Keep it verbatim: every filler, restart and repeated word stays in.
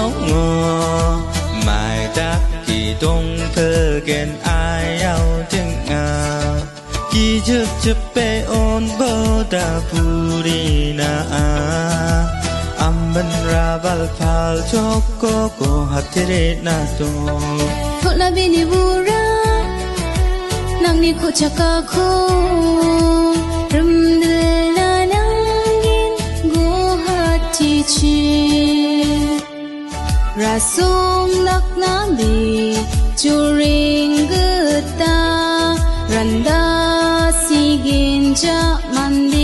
Ong·o, maidake dongpilgen ayao ding·a. Gijip jipe onboda burina a. Ambin rabal pal jokko go hatirena dong. Tolabini bura nangni kochakako rimdilna nangin go hatichi. Rasong lakna be joring gita randa siginja mandi.